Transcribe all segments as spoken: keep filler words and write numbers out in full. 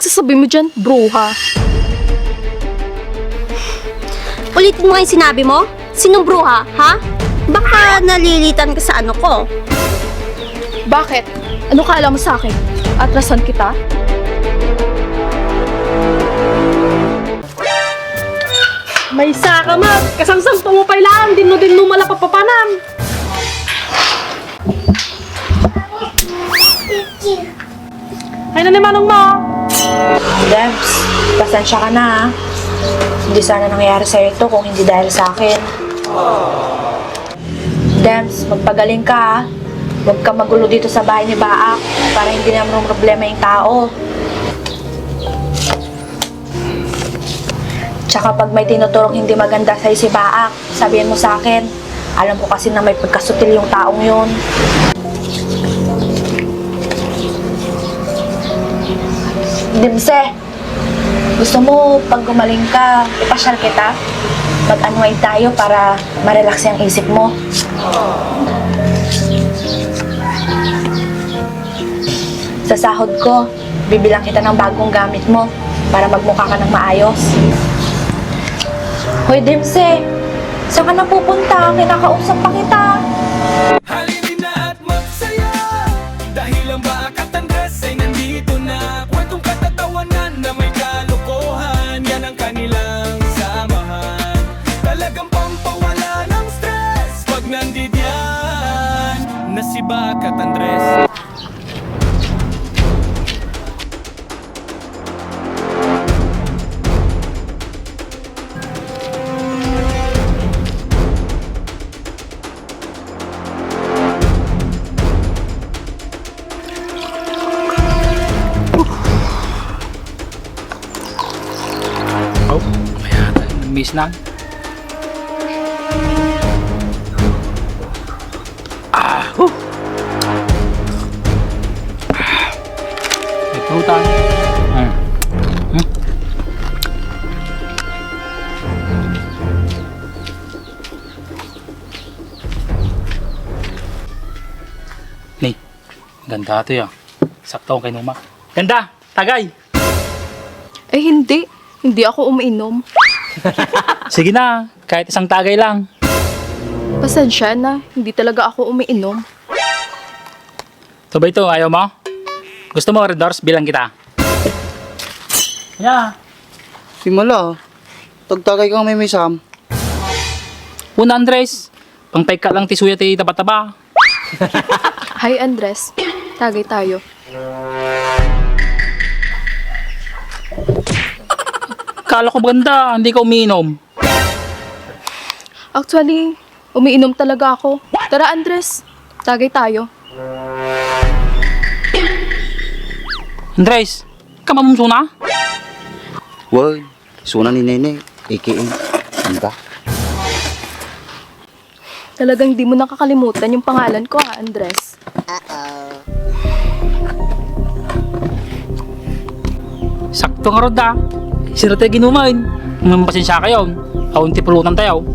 Sasabi mo dyan, bruha. Ulitin mo nga yung sinabi mo? Sinong bruha, ha? Baka nalilitan ka sa ano ko. Bakit? Ano kala mo sa akin? Atrasan kita? May saka, Mag! Kasamsamto mo pay lang! Dinno-dinno mo la papapanam! Ay na ni manong mo! Debs, pasensya ka na, ha. Hindi sana nangyayari sa'yo ito kung hindi dahil sa akin. Debs, magpagaling ka, ha. Huwag ka magulo dito sa bahay ni Baak para hindi naman problema yung tao. Tsaka pag may tinuturong hindi maganda sa'yo si Baak, sabihin mo sa akin. Alam ko kasi na may pagkasutil yung taong yun. Dimse, gusto mo pag gumaling ka, ipasyal kita? Mag-unwind tayo para ma-relax yung isip mo. Sa sahod ko, bibilang kita ng bagong gamit mo para magmukha ka ng maayos. Hoy, Dimse, saan ka napupunta? Kinakausap pa kita. Halina at magsaya dahil ang Baak at Andres ay nandito na. Kwentong katatawanan na may kalokohan, yan ang kanilang samahan. Talagang pampawala ng stress pag nandidiyan na si Baak at Andres. Oh, kaya miss na. Ah, huh. Ah. May prutas. Ah. Hmm. Ni, ganda to ya. Sakto kay Numa. Ganda! Tagay! Eh, hindi. Hindi ako umiinom. Sige na, kahit isang tagay lang. Pasensya na, hindi talaga ako umiinom. Sabay to, ayaw mo? Gusto mo, Red Horse, bilang kita. Yeah. Simula, tagtagay kang may may Sam. Una, Andres, pangpay ka lang ti suya ti taba-taba. Hi, Andres. Tagay tayo. Kala ko maganda, hindi ka umiinom. Actually, umiinom talaga ako. Tara, Andres. Tagay tayo. Andres, kamamumsuna? Wag, suna ni Nene, A K A. Ano ba? Talagang di mo nakakalimutan yung pangalan ko, ha, Andres? Sakto nga rod, ah. Sira tayo ginumain. Nang pasensya kayo. Awan ti pulutan tayo.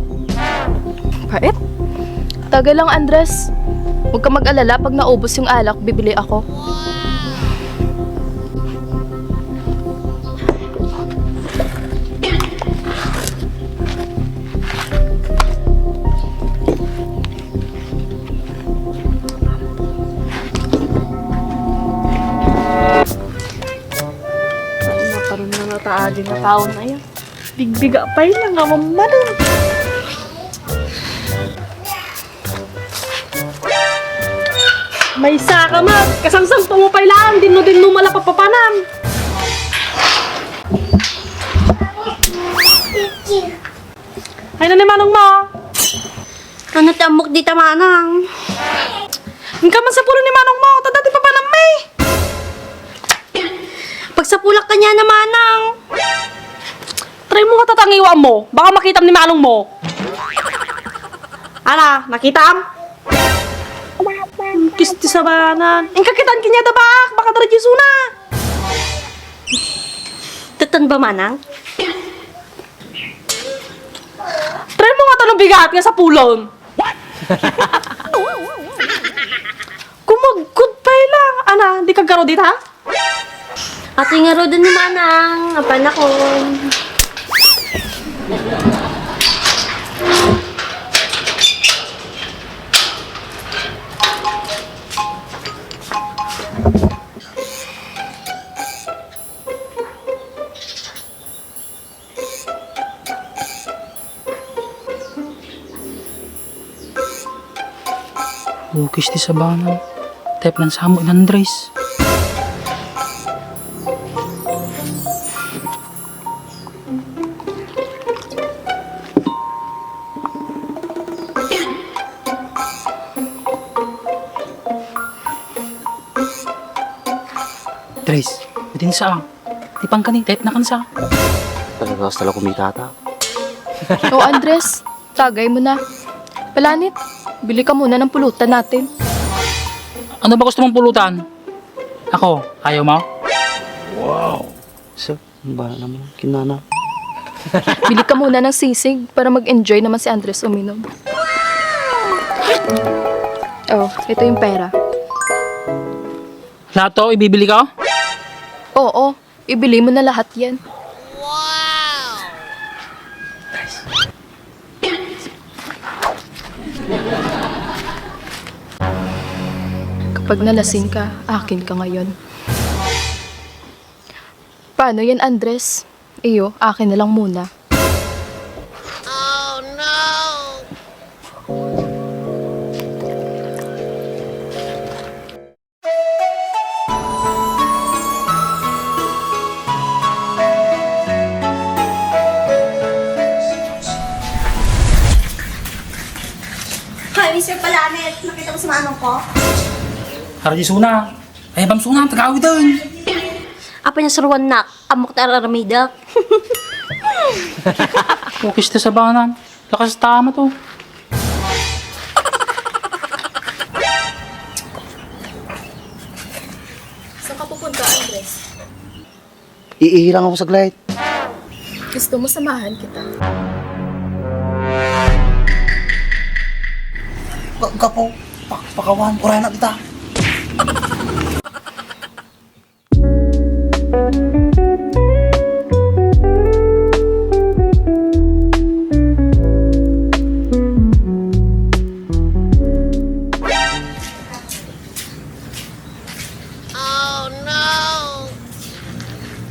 Pait. Taga lang, Andres. Huwag ka mag-alala, pag naubos yung alak, bibili ako. Ay, naparon na nga ta adi nga tao na yan. Bigbiga pay lang nga mamadon. May saka, Mag! Kasamsamto mo pay lang! Dinno-dinno mo la papapanam! Ay na ni manong mo! Ano ti ammok dita, manang? Inka man sapulo ni manong mo, ta dati papanam mi. Pagsapulak kaniana, manang. Try mo nga tatangiwam mo, baka makitam ni manong mo. Ana, nakitam? Kisti sabanan. Inka kitan kaniada, Baak, baka daradiusona. Tatan ba, manang? Try mo nga ta no bigat nga sapulon. Kumagkod pay lang. Ana, di ka garo dita? Atoy ngaruden ni Manang, apanakon. Ukis ti sabanan. Tepnan sa mo ni Andres. Andres, bitin sa. Ti pangkani, taypnakan sa. Talaga, hasta la kumitata. O, Andres, tagay mo na. Palanit, bili ka muna ng pulutan natin. Ano ba gusto mong pulutan? Ako, ayaw mo? Wow! So, ang bala naman, kinana. Bili ka muna ng sisig para mag-enjoy naman si Andres uminom. Oh, ito yung pera. Lahat to, ibibili ko? Oo, ibili mo na lahat yan. Kapag nalasing ka, akin ka ngayon. Paano yan, Andres? Iyo, akin na lang muna. Hoy, Mister Palanit, nakita mo si manong ko? Hara di suna. Ay, bam suna, tagawiden. Apa niya suruan nak? Amok ta araramida. Ukis ta sabanan. Lakas tama to. Saan ka pupunta, Andres? Iihi lang ako saglit. Gusto mo samahan kita? Ka-, kapo, pa-, pakawan, uray na kita.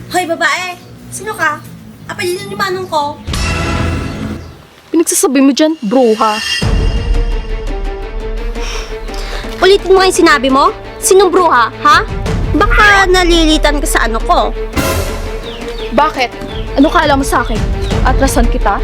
Hoy, babae! Sino ka? Apa di ni manong ko? Pinagsasabi mo dyan, bruha. Ulitin mo nga yung sinabi mo? Sinong bruha, ha? Baka nalilitan ka sa ano ko. Bakit? Ano kala mo sa akin? Atrasan kita?